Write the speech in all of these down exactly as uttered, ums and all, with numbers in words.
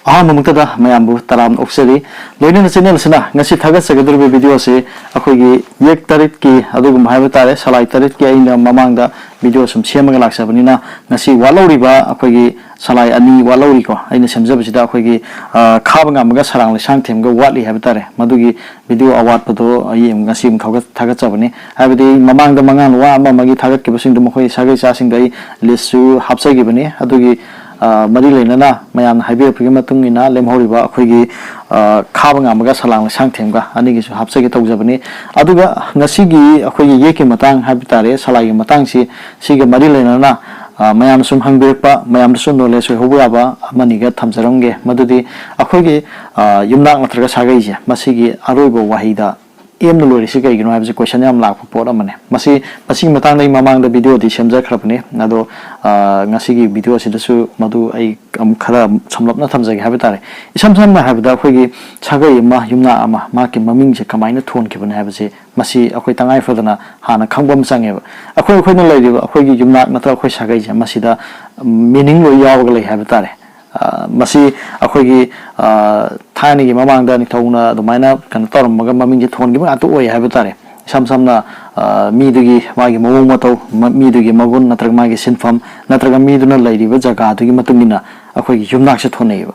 ꯑꯍꯥꯟꯕꯃꯛꯇꯗ ꯃꯌꯥꯝꯕꯨ ꯇꯔꯥꯝꯅ ꯑꯣꯛꯆꯔꯤ꯫ ꯂꯣꯏꯅꯅ ꯆꯦꯟꯅꯔꯁꯤꯅ ꯉꯁꯤ ꯊꯥꯒꯠꯆꯒꯗꯧꯔꯤꯕ ꯚꯤꯗꯤꯑꯣ ꯑꯁꯤ ꯑꯩꯈꯣꯏꯒꯤ ꯌꯦꯛ ꯇꯔꯦꯠꯀꯤ ꯑꯗꯨꯒꯨꯝꯕ ꯍꯥꯏꯕ ꯇꯥꯔꯦ, ꯁꯂꯥꯏ ꯇꯔꯦꯠꯀꯤ ꯑꯩꯅ ꯃꯃꯥꯡꯗ ꯚꯤꯗꯤꯑꯣ ꯁꯨꯝ ꯁꯦꯝꯃꯒ ꯂꯥꯛꯆꯕꯅꯤꯅ, ꯉꯁꯤ ꯋꯥꯠꯍꯧꯔꯤꯕ ꯑꯩꯈꯣꯏꯒꯤ ꯁꯂꯥꯏ ꯑꯅꯤ ꯋꯥꯠꯍꯧꯔꯤꯀꯣ꯫ ꯑꯩꯅ ꯁꯦꯝꯖꯕꯁꯤꯗ ꯑꯩꯈꯣꯏꯒꯤ, ꯑ, ꯈꯥꯕ ꯉꯥꯝꯕꯒ ꯁꯂꯥꯡ ꯂꯩꯁꯥꯡ ꯊꯦꯝꯒ ꯋꯥꯠꯂꯤ ꯍꯥꯏꯕ ꯇꯥꯔꯦ꯫ ꯃꯗꯨꯒꯤ ꯚꯤꯗꯤꯑꯣ ꯑꯋꯥꯠꯄꯗꯣ ꯑꯩ ꯉꯁꯤ ꯑꯃꯨꯛ ꯊꯥꯒꯠ-, ꯊꯥꯒꯠꯆꯕꯅꯤ꯫ ꯍꯥꯏꯕꯗꯤ ꯃꯃꯥꯡꯗ ꯃꯉꯥꯡ ꯅꯨꯄꯥ ꯑꯃ ꯑꯃꯒꯤ ꯊꯥꯒꯠꯈꯤꯕꯁꯤꯡꯗꯣ ꯃꯈꯣꯏ ꯁꯥꯒꯩ ꯆꯥꯁꯤꯡꯗꯣ ꯑꯩ ꯂꯤꯁꯁꯨ ꯍꯥꯞꯆꯈꯤꯕꯅꯤ꯫ ꯑꯗꯨꯒꯤ, ꯑ, ꯃꯔꯤ ꯂꯩꯅꯅ ꯃꯌꯥꯝꯅ ꯍꯥꯏꯕꯤꯔꯛꯄꯒꯤ ꯃꯇꯨꯡ ꯏꯟꯅ ꯂꯦꯝꯍꯧꯔꯤꯕ ꯑꯩꯈꯣꯏꯒꯤ, ꯑ, ꯈꯥꯕ ꯉꯥꯝꯕꯒ ꯁꯂꯥꯡ ꯂꯩꯁꯥꯡ ꯊꯦꯝꯒ ꯑꯅꯤꯒꯤꯁꯨ ꯍꯥꯞꯆꯒꯦ ꯇꯧꯖꯕꯅꯤ꯫ ꯑꯗꯨꯒ ꯉꯁꯤꯒꯤ ꯑꯩꯈꯣꯏꯒꯤ ꯌꯦꯛꯀꯤ ꯃꯇꯥꯡ ꯍꯥꯏꯕ ꯇꯥꯔꯦ, ꯁꯂꯥꯏꯒꯤ ꯃꯇꯥꯡꯁꯤ, ꯁꯤꯒ ꯃꯔꯤ ꯂꯩꯅꯅ, ꯑ, ꯃꯌꯥꯝꯅ ꯁꯨꯝ ꯍꯪꯕꯤꯔꯛꯄ, ꯃꯌꯥꯝꯗꯁꯨ ꯅꯣꯂꯦꯖ ꯑꯣꯏꯍꯧꯕ ꯌꯥꯕ ꯑꯃꯅꯤꯒ ꯊꯝꯖꯔꯝꯒꯦ꯫ ꯃꯗꯨꯗꯤ ꯑꯩꯈꯣꯏꯒꯤ, ꯑ, ꯌꯨꯝꯅꯥꯛ ꯅꯠꯇ꯭ꯔꯒ ꯁꯥꯒꯩꯁꯦ, ꯃꯁꯤꯒꯤ ꯑꯔꯣꯏꯕ ꯋꯥꯍꯩꯗ ꯑꯦꯝꯅ ꯂꯣꯏꯔꯤꯁꯤ ꯀꯩꯒꯤꯅꯣ ꯍꯥꯏꯕꯁꯤ ꯀꯣꯏꯁꯟ ꯌꯥꯝ ꯂꯥꯛꯄ ꯄꯣꯠ ꯑꯃꯅꯤ꯫ ꯃꯁꯤ, ꯃꯁꯤꯒꯤ ꯃꯇꯥꯡꯗ ꯑꯩ ꯃꯃꯥꯡꯗ ꯚꯤꯗꯤꯑꯣꯗꯤ ꯁꯦꯝꯖꯈ꯭ꯔꯕꯅꯤ꯫ ꯑꯗꯣ, ꯑ, ꯉꯁꯤꯒꯤ ꯚꯤꯗꯤꯑꯣ ꯑꯁꯤꯗꯁꯨ ꯃꯗꯨ ꯑꯩ ꯑꯃꯨꯛ ꯈꯔ ꯁꯝꯂꯞꯅ ꯊꯝꯖꯒꯦ ꯍꯥꯏꯕ ꯇꯥꯔꯦ꯫ ꯏꯁꯝ ꯁꯝꯅ ꯍꯥꯏꯔꯕꯗ, ꯑꯩꯈꯣꯏꯒꯤ ꯁꯥꯒꯩ ꯑꯃ, ꯌꯨꯝꯅꯥꯛ ꯑꯃ, ꯃꯍꯥꯛꯀꯤ ꯃꯃꯤꯡꯁꯦ ꯀꯃꯥꯏꯅ ꯊꯣꯟꯈꯤꯕꯅꯤ ꯍꯥꯏꯕꯁꯤ, ꯃꯁꯤ ꯑꯩꯈꯣꯏ ꯇꯉꯥꯏ ꯐꯗꯅ ꯍꯥꯟꯅ ꯈꯪꯕ ꯑꯃ ꯆꯪꯉꯦꯕ꯫ ꯑꯩꯈꯣꯏ, ꯑꯩꯈꯣꯏꯅ ꯂꯩꯔꯤꯕ ꯑꯩꯈꯣꯏꯒꯤ ꯌꯨꯝꯅꯥꯛ ꯅꯠꯇ꯭ꯔꯒ ꯑꯩꯈꯣꯏ ꯁꯥꯒꯩꯁꯦ, ꯃꯁꯤꯗ ꯃꯤꯅꯤꯡ ꯂꯣꯏ ꯌꯥꯎꯔꯒ ꯂꯩ ꯍꯥꯏꯕ ꯇꯥꯔꯦ꯫ ꯑ, ꯃꯁꯤ ꯑꯩꯈꯣꯏꯒꯤ, ꯑ, ꯊꯥꯏꯅꯒꯤ ꯃꯃꯥꯡꯗ ꯅꯤꯡꯊꯧꯅ ꯑꯗꯨꯃꯥꯏꯅ ꯀꯩꯅꯣ ꯇꯧꯔꯝꯃꯒ ꯃꯃꯤꯡꯁꯦ ꯊꯣꯟꯈꯤꯕ ꯉꯥꯛꯇ ꯑꯣꯏ ꯍꯥꯏꯕ ꯇꯥꯔꯦ꯫ ꯏꯁꯝ ꯁꯝꯅ, ꯑ, ꯃꯤꯗꯨꯒꯤ ꯃꯥꯒꯤ ꯃꯑꯣꯡ ꯃꯇꯧ, ꯃ-, ꯃꯤꯗꯨꯒꯤ ꯃꯒꯨꯟ ꯅꯠꯇ꯭ꯔꯒ ꯃꯥꯒꯤ ꯁꯤꯟꯐꯝ ꯅꯠꯇ꯭ꯔꯒ ꯃꯤꯗꯨꯅ ꯂꯩꯔꯤꯕ ꯖꯒꯥꯗꯨꯒꯤ ꯃꯇꯨꯡ ꯏꯟꯅ ꯑꯩꯈꯣꯏꯒꯤ ꯌꯨꯝꯅꯥꯛꯁꯦ ꯊꯣꯟꯅꯩꯌꯦꯕ꯫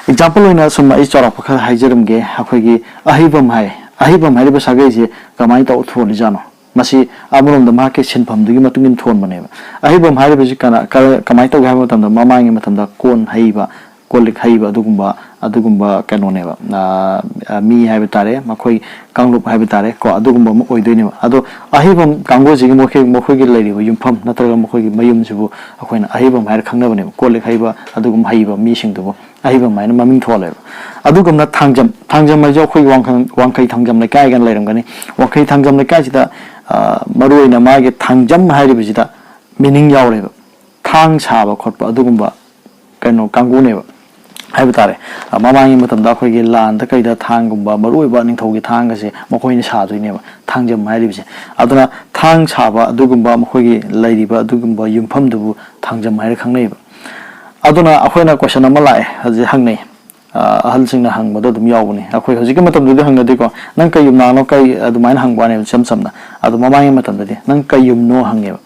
ꯑꯦꯛꯖꯥꯝꯄꯜ ꯑꯣꯏꯅ ꯁꯨꯝ ꯑꯩ ꯆꯥꯎꯔꯥꯛꯄ ꯈꯔ ꯍꯥꯏꯖꯔꯝꯒꯦ꯫ ꯑꯩꯈꯣꯏꯒꯤ ꯑꯍꯩꯕꯝ ꯍꯥꯏ, ꯑꯍꯩꯕꯝ ꯍꯥꯏꯔꯤꯕ ꯁꯥꯒꯩꯁꯦ ꯀꯃꯥꯏꯅ ꯇꯧꯔ ꯊꯣꯜꯂꯤꯖꯥꯠꯅꯣ? ꯃꯁꯤ ꯑꯃꯔꯣꯝꯗ ꯃꯍꯥꯛꯀꯤ ꯁꯤꯟꯐꯝꯗꯨꯒꯤ ꯃꯇꯨꯡ ꯏꯟꯅ ꯊꯣꯟꯕꯅꯦꯕ꯫ ꯑꯍꯩꯕꯝ ꯍꯥꯏꯔꯤꯕꯁꯤ ꯀꯅꯥ, ꯀꯔ-, ꯀꯃꯥꯏꯅ ꯇꯧꯒꯦ ꯍꯥꯏꯕ ꯃꯇꯝꯗ, ꯃꯃꯥꯡꯒꯤ ꯃꯇꯝꯗ ꯀꯣꯟ ꯍꯩꯕ, ꯀꯣꯜ ꯂꯤꯛ ꯍꯩꯕ, ꯑꯗꯨꯒꯨꯝꯕ, ꯑꯗꯨꯒꯨꯝꯕ ꯀꯩꯅꯣꯅꯦꯕ, ꯑ, ꯑ, ꯃꯤ ꯍꯥꯏꯕ ꯇꯥꯔꯦ, ꯃꯈꯣꯏ ꯀꯥꯡꯂꯨꯞ ꯍꯥꯏꯕ ꯇꯥꯔꯦ ꯀꯣ, ꯑꯗꯨꯒꯨꯝꯕ ꯑꯃ ꯑꯣꯏꯗꯣꯏꯅꯦꯕ꯫ ꯑꯗꯣ ꯑꯍꯩꯕꯝ ꯀꯥꯡꯕꯨꯁꯤꯒꯤ ꯃꯈꯣꯏ, ꯃꯈꯣꯏꯒꯤ ꯂꯩꯔꯤꯕ ꯌꯨꯝꯐꯝ ꯅꯠꯇ꯭ꯔꯒ ꯃꯈꯣꯏꯒꯤ ꯃꯌꯨꯝꯁꯤꯕꯨ ꯑꯩꯈꯣꯏꯅ ꯑꯍꯩꯕꯝ ꯍꯥꯏꯔ ꯈꯪꯅꯕꯅꯦꯕ꯫ ꯀꯣꯜ ꯂꯤꯛ ꯍꯩꯕ, ꯑꯗꯨꯒꯨꯝꯕ ꯍꯩꯕ ꯃꯤꯁꯤꯡꯗꯨꯕꯨ ꯑꯍꯩꯕꯝ ꯍꯥꯏꯅ ꯃꯃꯤꯡ ꯊꯣꯜꯂꯦꯕ꯫ ꯑꯗꯨꯒꯨꯝꯅ ꯊꯥꯡꯖꯝ, ꯊꯥꯡꯖꯝ ꯍꯥꯏꯁꯦ ꯑꯩꯈꯣꯏꯒꯤ ꯋꯥꯡꯈꯩ, ꯋꯥꯡꯈꯩ ꯊꯥꯡꯖꯝ ꯂꯩꯀꯥꯏꯒ ꯂꯩꯔꯝꯒꯅꯤ꯫ ꯋꯥꯡꯈꯩ ꯊꯥꯡꯖꯝ ꯂꯩꯀꯥꯏꯁꯤꯗ, ꯑ, ꯃꯔꯨꯑꯣꯏꯅ ꯃꯥꯒꯤ ꯊꯥꯡꯖꯝ ꯍꯥꯏꯔꯤꯕꯁꯤꯗ ꯃꯤꯅꯤꯡ ꯌꯥꯎꯔꯦꯕ꯫ ꯊꯥꯡ ꯁꯥꯕ ꯈꯣꯠꯄ ꯑꯗꯨꯒꯨꯝꯕ ꯀꯩꯅꯣ ꯀꯥꯡꯕꯨꯅꯦꯕ ꯍꯥꯏꯕ ꯇꯥꯔꯦ꯫ ꯑ, ꯃꯃꯥꯡꯒꯤ ꯃꯇꯝꯗ ꯑꯩꯈꯣꯏꯒꯤ ꯂꯥꯟꯗ ꯀꯩꯗ ꯊꯥꯡꯒꯨꯝꯕ, ꯃꯔꯨꯑꯣꯏꯕ ꯅꯤꯡꯊꯧꯒꯤ ꯊꯥꯡꯒꯁꯦ ꯃꯈꯣꯏꯅ ꯁꯥꯗꯣꯏꯅꯦꯕ, ꯊꯥꯡꯖꯝ ꯍꯥꯏꯔꯤꯕꯁꯦ꯫ ꯑꯗꯨꯅ ꯊꯥꯡ ꯁꯥꯕ ꯑꯗꯨꯒꯨꯝꯕ ꯃꯈꯣꯏꯒꯤ ꯂꯩꯔꯤꯕ ꯑꯗꯨꯒꯨꯝꯕ ꯌꯨꯝꯐꯝꯗꯨꯕꯨ ꯊꯥꯡꯖꯝ ꯍꯥꯏꯔ ꯈꯪꯅꯩꯕ꯫ ꯑꯗꯨꯅ ꯑꯩꯈꯣꯏꯅ ꯀꯣꯏꯁꯟ ꯑꯃ ꯂꯥꯛꯑꯦ, ꯍꯧꯖꯤꯛ ꯍꯪꯅꯩ꯫ ꯑ, ꯑꯍꯜꯁꯤꯡꯅ ꯍꯪꯕꯗ ꯑꯗꯨꯝ ꯌꯥꯎꯕꯅꯤ꯫ ꯑꯩꯈꯣꯏ ꯍꯧꯖꯤꯛꯀꯤ ꯃꯇꯝꯗꯗꯤ ꯍꯪꯅꯗꯦꯀꯣ, "ꯅꯪ ꯀꯩ ꯌꯨꯝꯅꯥꯛꯅꯣ?" ꯀꯩ ꯑꯗꯨꯃꯥꯏꯅ ꯍꯪꯕ ꯋꯥꯅꯦꯕ, ꯏꯆꯝ ꯆꯝꯅ꯫ ꯑꯗꯣ ꯃꯃꯥꯡꯒꯤ ꯃꯇꯝꯗꯗꯤ, "ꯅꯪ ꯀꯩ ꯌꯨꯝꯅꯣ?" ꯍꯪꯉꯦꯕ,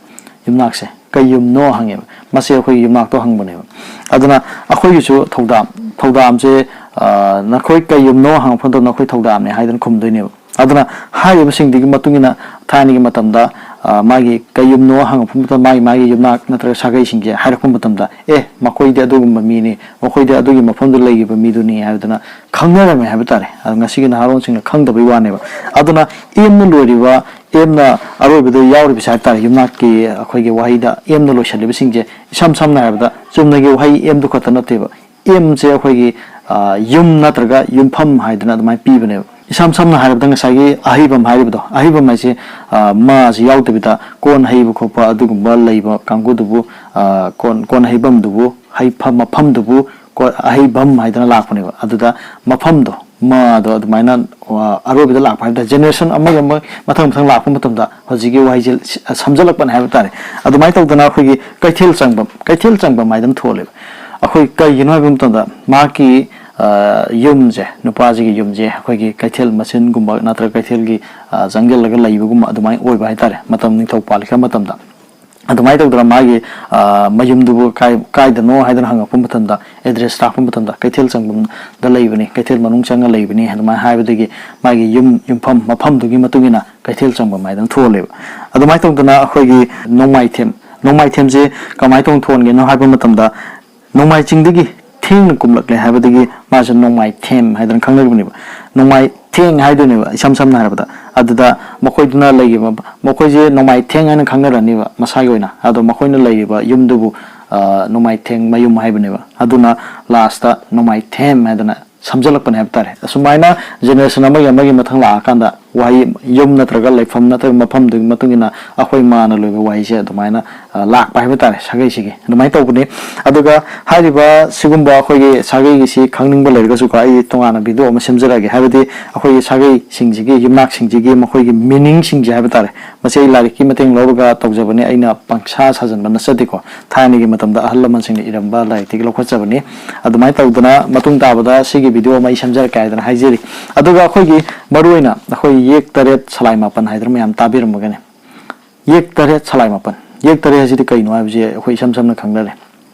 ꯌꯨꯝꯅꯥꯛꯁꯦ꯫ "ꯀꯩ ꯌꯨꯝꯅꯣ?" ꯍꯪꯉꯦꯕ꯫ ꯃꯁꯤ ꯑꯩꯈꯣꯏꯒꯤ ꯌꯨꯝꯅꯥꯛꯇꯣ ꯍꯪꯕꯅꯦꯕ꯫ ꯑꯗꯨꯅ ꯑꯩꯈꯣꯏꯒꯤꯁꯨ ꯊꯧꯗꯥꯝ, ꯊꯧꯗꯥꯝꯁꯦ, ꯑ, "ꯅꯈꯣꯏ ꯀꯩ ꯌꯨꯝꯅꯣ?" ꯍꯪꯉꯛꯄ ꯃꯇꯝꯗ ꯑꯩꯈꯣꯏ ꯊꯧꯗꯥꯝꯅꯦ ꯍꯥꯏꯗꯅ ꯈꯨꯝꯗꯣꯏꯅꯦꯕ꯫ ꯑꯗꯨꯅ ꯍꯥꯏꯔꯤꯕꯁꯤꯡꯗꯨꯒꯤ ꯃꯇꯨꯡ ꯏꯟꯅ ꯊꯥꯏꯅꯒꯤ ꯃꯇꯝꯗ, ꯑ, ꯃꯥꯒꯤ ꯀꯩ ꯌꯨꯝꯅꯣ ꯍꯪꯉꯛꯄ ꯃꯇꯝꯗ ꯃꯥꯒꯤ, ꯃꯥꯒꯤ ꯌꯨꯝꯅꯥꯛ ꯅꯠꯇ꯭ꯔꯒ ꯁꯥꯒꯩꯁꯤꯡꯁꯦ ꯍꯥꯏꯔꯛꯄ ꯃꯇꯝꯗ, "ꯑꯦ, ꯃꯈꯣꯏꯗꯤ ꯑꯗꯨꯒꯨꯝꯕ ꯃꯤꯅꯤ, ꯃꯈꯣꯏꯗꯤ ꯑꯗꯨꯒꯤ ꯃꯐꯝꯗꯨ ꯂꯩꯈꯤꯕ ꯃꯤꯗꯨꯅꯤ" ꯍꯥꯏꯗꯅ ꯈꯪꯅꯔꯝꯃꯦ ꯍꯥꯏꯕ ꯇꯥꯔꯦ꯫ ꯑꯗꯣ ꯉꯁꯤꯒꯤ ꯅꯍꯥꯔꯣꯜꯁꯤꯡꯅ ꯈꯪꯗꯕꯩ ꯋꯥꯅꯦꯕ꯫ ꯑꯗꯨꯅ ꯑꯦꯝꯅ ꯂꯣꯏꯔꯤꯕ, ꯑꯦꯝꯅ ꯑꯔꯣꯏꯕꯗ ꯌꯥꯎꯔꯤꯕꯁꯦ ꯍꯥꯏꯕ ꯇꯥꯔꯦ, ꯌꯨꯝꯅꯥꯛꯀꯤ ꯑꯩꯈꯣꯏꯒꯤ ꯋꯥꯍꯩꯗ ꯑꯦꯝꯅ ꯂꯣꯏꯁꯤꯜꯂꯤꯕꯁꯤꯡꯁꯦ, ꯏꯁꯝ ꯁꯝꯅ ꯍꯥꯏꯔꯕꯗ ꯆꯨꯝꯅꯒꯤ ꯋꯥꯍꯩ ꯑꯦꯝꯗꯨ ꯈꯛꯇ ꯅꯠꯇꯦꯕ꯫ ꯑꯦꯝꯁꯦ ꯑꯩꯈꯣꯏꯒꯤ, ꯑ, ꯌꯨꯝ ꯅꯠꯇ꯭ꯔꯒ ꯌꯨꯝꯐꯝ ꯍꯥꯏꯗꯅ ꯑꯗꯨꯃꯥꯏꯅ ꯄꯤꯕꯅꯦꯕ꯫ ꯏꯁꯝ ꯁꯝꯅ ꯍꯥꯏꯔꯕꯗ ꯉꯁꯥꯏꯒꯤ ꯑꯍꯩꯕꯝ ꯍꯥꯏꯔꯤꯕꯗꯣ, ꯑꯍꯩꯕꯝ ꯍꯥꯏꯁꯦ, ꯑ, ꯃꯁꯤ ꯌꯥꯎꯗꯕꯤꯗ ꯀꯣꯟ ꯍꯩꯕ ꯈꯣꯠꯄ ꯑꯗꯨꯒꯨꯝꯕ ꯂꯩꯕ ꯀꯥꯡꯕꯨꯗꯨꯕꯨ, ꯑ, ꯀꯣꯟ, ꯀꯣꯟ ꯍꯩꯕꯝꯗꯨꯕꯨ, ꯍꯩꯐꯝ, ꯃꯐꯝꯗꯨꯕꯨ ꯀꯣ-, ꯑꯍꯩꯕꯝ ꯍꯥꯏꯗꯅ ꯂꯥꯛꯄꯅꯦꯕ꯫ ꯑꯗꯨꯗ ꯃꯐꯝꯗꯣ, ꯃꯗꯣ ꯑꯗꯨꯃꯥꯏꯅ, ꯑ, ꯑꯔꯣꯏꯕꯗ ꯂꯥꯛꯄ ꯍꯥꯏꯕ ꯇꯥꯔꯦ꯫ ꯖꯦꯅꯦꯔꯦꯁꯟ ꯑꯃꯒꯤ ꯑꯃ ꯃꯊꯪ ꯃꯊꯪ ꯂꯥꯛꯄ ꯃꯇꯝꯗ ꯍꯧꯖꯤꯛꯀꯤ ꯋꯥꯍꯩꯁꯦ ꯁ-, ꯁꯝꯖꯜꯂꯛꯄꯅꯦ ꯍꯥꯏꯕ ꯇꯥꯔꯦ꯫ ꯑꯗꯨꯃꯥꯏꯅ ꯇꯧꯗꯅ ꯑꯩꯈꯣꯏꯒꯤ ꯀꯩꯊꯦꯜ ꯆꯪꯕꯝ, ꯀꯩꯊꯦꯜ ꯆꯪꯕꯝ ꯍꯥꯏꯗꯅ ꯊꯣꯜꯂꯦꯕ꯫ ꯑꯩꯈꯣꯏ ꯀꯩꯒꯤꯅꯣ ꯍꯥꯏꯕ ꯃꯇꯝꯗ ꯃꯍꯥꯛꯀꯤ, ꯑ, ꯌꯨꯝꯁꯦ, ꯅꯨꯄꯥꯁꯤꯒꯤ ꯌꯨꯝꯁꯦ ꯑꯩꯈꯣꯏꯒꯤ ꯀꯩꯊꯦꯜ ꯃꯆꯤꯟꯒꯨꯝꯕ ꯅꯠꯇ꯭ꯔꯒ ꯀꯩꯊꯦꯜꯒꯤ, ꯑ, ꯆꯪꯁꯤꯜꯂꯒ ꯂꯩꯕꯒꯨꯝꯕ ꯑꯗꯨꯃꯥꯏꯅ ꯑꯣꯏꯕ ꯍꯥꯏꯇꯥꯔꯦ, ꯃꯇꯝ ꯅꯤꯡꯊꯧ ꯄꯥꯜꯂꯤꯀꯥꯟ ꯃꯇꯝꯗ꯫ ꯑꯗꯨꯃꯥꯏꯅ ꯇꯧꯗꯅ ꯃꯥꯒꯤ, ꯑ, ꯃꯌꯨꯝꯗꯨꯕꯨ ꯀꯥꯏ-, ꯀꯥꯏꯗꯅꯣ ꯍꯥꯏꯗꯅ ꯍꯪꯉꯛꯄ ꯃꯇꯝꯗ, ꯑꯦꯗ꯭ꯔꯦꯁ ꯇꯥꯛꯄ ꯃꯇꯝꯗ ꯀꯩꯊꯦꯜ ꯆꯪꯐꯝꯗ ꯂꯩꯕꯅꯤ, ꯀꯩꯊꯦꯜ ꯃꯅꯨꯡ ꯆꯪꯉ ꯂꯩꯕꯅꯤ ꯑꯗꯨꯃꯥꯏꯅ ꯍꯥꯏꯕꯗꯒꯤ ꯃꯥꯒꯤ ꯌꯨꯝ, ꯌꯨꯝꯐꯝ, ꯃꯐꯝꯗꯨꯒꯤ ꯃꯇꯨꯡ ꯏꯟꯅ ꯀꯩꯊꯦꯜ ꯆꯪꯐꯝ ꯍꯥꯏꯗꯅ ꯊꯣꯜꯂꯦꯕ꯫ ꯑꯗꯨꯃꯥꯏꯅ ꯇꯧꯗꯅ ꯑꯩꯈꯣꯏꯒꯤ ꯅꯣꯡꯃꯥꯏꯊꯦꯝ, ꯅꯣꯡꯃꯥꯏꯊꯦꯝꯁꯦ ꯀꯃꯥꯏꯅ ꯇꯧꯅ ꯊꯣꯟꯒꯦꯅꯣ ꯍꯥꯏꯕ ꯃꯇꯝꯗ, ꯅꯣꯡꯃꯥꯏ ꯆꯤꯡꯗꯒꯤ ꯊꯦꯡꯅ ꯀꯨꯝꯂꯛꯂꯦ ꯍꯥꯏꯕꯗꯒꯤ ꯃꯥꯁꯦ ꯅꯣꯡꯃꯥꯏꯊꯦꯝ ꯍꯥꯏꯗꯅ ꯈꯪꯅꯔꯤꯕꯅꯦꯕ꯫ ꯅꯣꯡꯃꯥꯏꯊꯦꯡ ꯍꯥꯏꯗꯣꯏꯅꯦꯕ, ꯏꯁꯝ ꯁꯝꯅ ꯍꯥꯏꯔꯕꯗ꯫ ꯑꯗꯨꯗ ꯃꯈꯣꯏꯗꯨꯅ ꯂꯩꯔꯤꯕ, ꯃꯈꯣꯏꯁꯦ ꯅꯣꯡꯃꯥꯏꯊꯦꯡ ꯍꯥꯏꯅ ꯈꯪꯅꯔꯅꯤꯕ ꯃꯁꯥꯒꯤ ꯑꯣꯏꯅ꯫ ꯑꯗꯣ ꯃꯈꯣꯏꯅ ꯂꯩꯔꯤꯕ ꯌꯨꯝꯗꯨꯕꯨ, ꯑ, ꯅꯣꯡꯃꯥꯏꯊꯦꯡ ꯃꯌꯨꯝ ꯍꯥꯏꯕꯅꯦꯕ꯫ ꯑꯗꯨꯅ ꯂꯥꯁꯇ ꯅꯣꯡꯃꯥꯏꯊꯦꯝ ꯍꯥꯏꯗꯅ ꯁꯝꯖꯜꯂꯛꯄꯅꯦ ꯍꯥꯏꯕ ꯇꯥꯔꯦ꯫ ꯑꯁꯨꯃꯥꯏꯅ ꯖꯦꯅꯦꯔꯦꯁꯟ ꯑꯃꯒꯤ ꯑꯃꯒꯤ ꯃꯊꯪ ꯂꯥꯛꯑꯀꯥꯟꯗ ꯋꯥꯍꯩ, ꯌꯨꯝ ꯅꯠꯇ꯭ꯔꯒ ꯂꯩꯐꯝ ꯅꯠꯇ꯭ꯔꯒ ꯃꯐꯝꯗꯨꯒꯤ ꯃꯇꯨꯡ ꯏꯟꯅ ꯑꯩꯈꯣꯏ ꯃꯥꯅ ꯂꯣꯏꯕ ꯋꯥꯍꯩꯁꯦ ꯑꯗꯨꯃꯥꯏꯅ, ꯑ, ꯂꯥꯛꯄ ꯍꯥꯏꯕ ꯇꯥꯔꯦ ꯁꯥꯒꯩꯁꯤꯒꯤ꯫ ꯑꯗꯨꯃꯥꯏꯅ ꯇꯧꯕꯅꯤ꯫ ꯑꯗꯨꯒ ꯍꯥꯏꯔꯤꯕ ꯁꯤꯒꯨꯝꯕ ꯑꯩꯈꯣꯏꯒꯤ ꯁꯥꯒꯩꯒꯤꯁꯤ ꯈꯪꯅꯤꯡꯕ ꯂꯩꯔꯒꯁꯨꯀꯣ, ꯑꯩ ꯇꯣꯉꯥꯟꯅ ꯚꯤꯗꯤꯑꯣ ꯑꯃ ꯁꯦꯝꯖꯔꯛꯑꯒꯦ꯫ ꯍꯥꯏꯕꯗꯤ ꯑꯩꯈꯣꯏꯒꯤ ꯁꯥꯒꯩꯁꯤꯡꯁꯤꯒꯤ, ꯌꯨꯝꯅꯥꯛꯁꯤꯡꯁꯤꯒꯤ ꯃꯈꯣꯏꯒꯤ ꯃꯤꯅꯤꯡꯁꯤꯡꯁꯦ ꯍꯥꯏꯕ ꯇꯥꯔꯦ, ꯃꯁꯤ ꯑꯩ ꯂꯥꯏꯔꯤꯛꯀꯤ ꯃꯇꯦꯡ ꯂꯧꯔꯒ ꯇꯧꯖꯕꯅꯤ, ꯑꯩꯅ ꯄꯪꯁꯥ ꯁꯥꯖꯟꯕ ꯅꯠꯆꯗꯦꯀꯣ꯫ ꯊꯥꯏꯅꯒꯤ ꯃꯇꯝꯗ ꯑꯍꯜ ꯂꯃꯟꯁꯤꯡꯅ ꯏꯔꯝꯕ ꯂꯥꯏꯔꯤꯛꯇꯒꯤ ꯂꯧꯈꯠꯆꯕꯅꯤ꯫ ꯑꯗꯨꯃꯥꯏꯅ ꯇꯧꯗꯅ ꯃꯇꯨꯡ ꯇꯥꯕꯗ ꯁꯤꯒꯤ ꯚꯤꯗꯤꯑꯣ ꯑꯃ ꯑꯩ ꯁꯦꯝꯖꯔꯛꯀꯦ ꯍꯥꯏꯗꯅ ꯍꯥꯏꯖꯔꯤ꯫ ꯑꯗꯨꯒ ꯑꯩꯈꯣꯏꯒꯤ ꯃꯔꯨꯑꯣꯏꯅ ꯑꯩꯈꯣꯏ ꯌꯦꯛ ꯇꯔꯦꯠ ꯁꯂꯥꯏ ꯃꯥꯄꯟ ꯍꯥꯏꯗꯅ ꯃꯌꯥꯝ ꯇꯥꯕꯤꯔꯝꯃꯒꯅꯤ꯫ ꯌꯦꯛ ꯇꯔꯦꯠ ꯁꯂꯥꯏ ꯃꯥꯄꯟ꯫ ꯌꯦꯛ ꯇꯔꯦꯠ ꯍꯥꯏꯁꯤꯗꯤ ꯀꯩꯅꯣ ꯍꯥꯏꯕꯁꯦ ꯑꯩꯈꯣꯏ ꯏꯁꯝ ꯁꯝꯅ ꯈꯪꯅꯔꯦ꯫